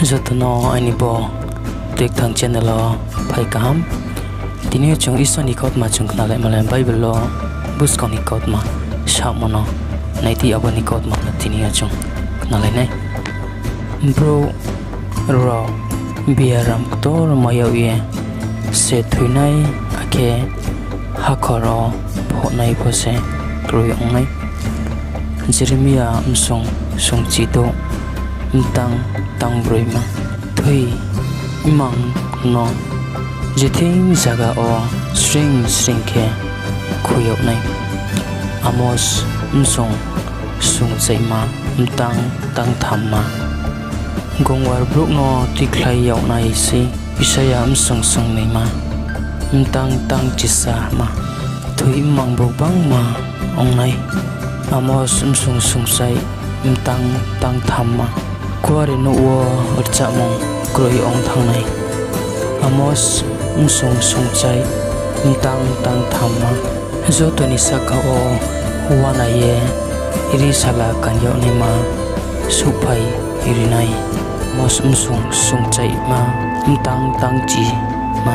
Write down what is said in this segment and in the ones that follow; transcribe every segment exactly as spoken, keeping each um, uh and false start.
Joto no aini bo Tuikthang channel wo phai kaham. Tini yo chung Isor ni kautma chung khnalaima le Bible wo buskang ni kautma samo no nai di, abo ni kautma no tini yo chung khnalai nai. Brouh rao biaram ktorma yag ye se thoi nai, akhe hakhor wo phohnai pho se kroi ong nai. Jeremia bsung sungchidouh, mtang tangbroima. Thoi mmang no jething zaga wo sreing sreing khe khui yag nai. Amos bsung sungchaihma, mtang tangthamma. Gongwar brouh no tuikhlai yag nai sei. Isaia bsung sungnoima, mtang tangchisama. Thoi mmang brouh gbangma ong nai. Amos bsung sungchai, mtang tangthamma. Kuarenouh wo rchamung kroi ong thanng nai. Amos bsung sungchai, mtang tangthamma. Joto ni sahka wo uana ye ri sala kan yag naima souhphai ri nai. Amos bsung sungchaihma, mtang tangchima.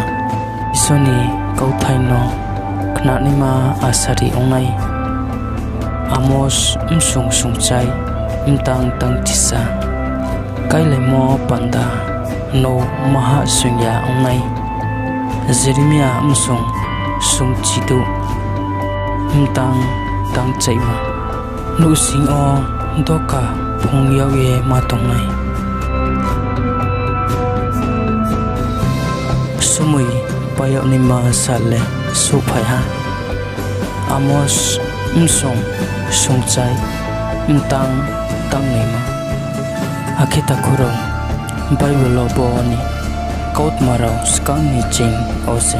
Isor ni kauthai no khnanaima asari ong nai. Amos bsung sungchai, mtang tangchisa. Káilaimo panda no mahah soing ya ong nai. Jeremia bsung sungchidouh, mtang tangchaihma. Nouhsing yo doka phung yag ye ma tong nai. Somoi pai yag naima sal le souhphai ha. Amos bsung sungchai, mtang tangnoima. Akhe takhu rao, Bible wo bo ni kautma rao skang ni ching yo se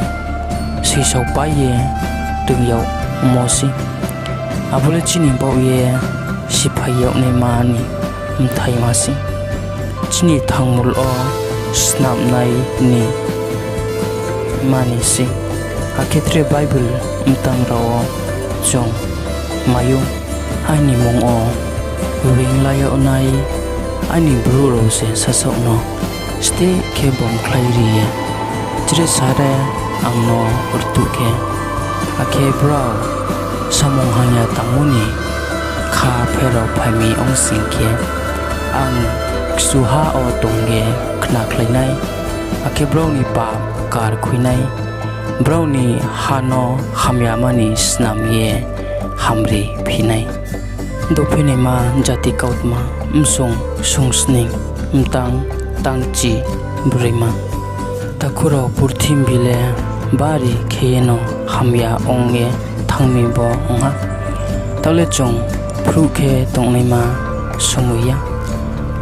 sisao pai ye toing yagmo sei. Abo le chini baoh ye siphai yag naima ni mthaima sei. Chini thangmul wo snamnai ni ma ni sei. Akhe tre Bible mtang rao wo chung mai ou, aini mmung wo reing la yag nai aini brouh rao se sasaoh no steh khe bomkhlai ri ye, chrehsa re ang no rtuh khe, akhe brao samung hamya tangmo ni kha pherao phai mi ong sing khe, ang kchuha wo tong ye khnakhlai nai, akhe brao ni pap kar khui nai, brao ni ha no hamyama ni snam ye hamri phi nai. Dophenaima jati kautma, bsung sungsning, mtang tangchibroima. Takhu rao, purthimbi le bari khe yeno hamya ong ye thanng mi bo ong ha. Taoh le chung phruh khe tongnaima somoi ya,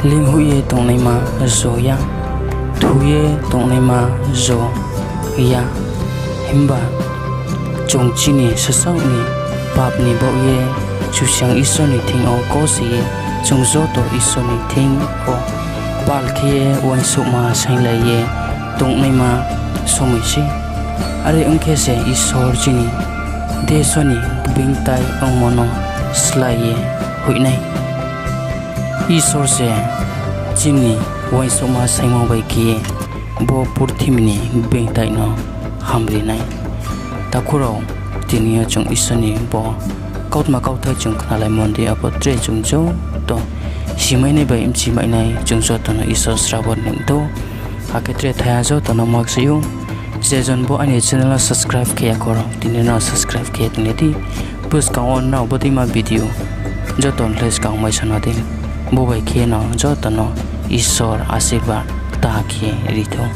linghoih ye tongnaima jo ya, thu ye tongnaima jo ya. Himba chung chini sasaoh ni pap ni baoh ye Kchusoyang Isor ni thing yo kose ye, chung joto Isor ni thing yo pal khe ye uaingsouhma sainglai ye tongnaima somoi sei. Are ong khe se Isor chini deso ni beingtai ongmo no slái ye hoih nai. Isor se chini uaingsouhma saingmo bai khe ye bo purthimbi ni beingtai no hamri nai. Takhu rao, tini yo chung Isor ni bo kautma kauthai chung khnalaimo dei, abo tre chung joto simainai bai bchimainai, chung joto no Isor srabo ni thou. Akhe tre thaiha joto no maksai ou, je jon bo aini channel no subscribe khe ya khoro, tini no subscribe khe ye tong di. Buskang wo nrao bodeima video joto ni khlai skang mai sana di. Bo bai khe no joto no Isor asirbad ta khe ri thou.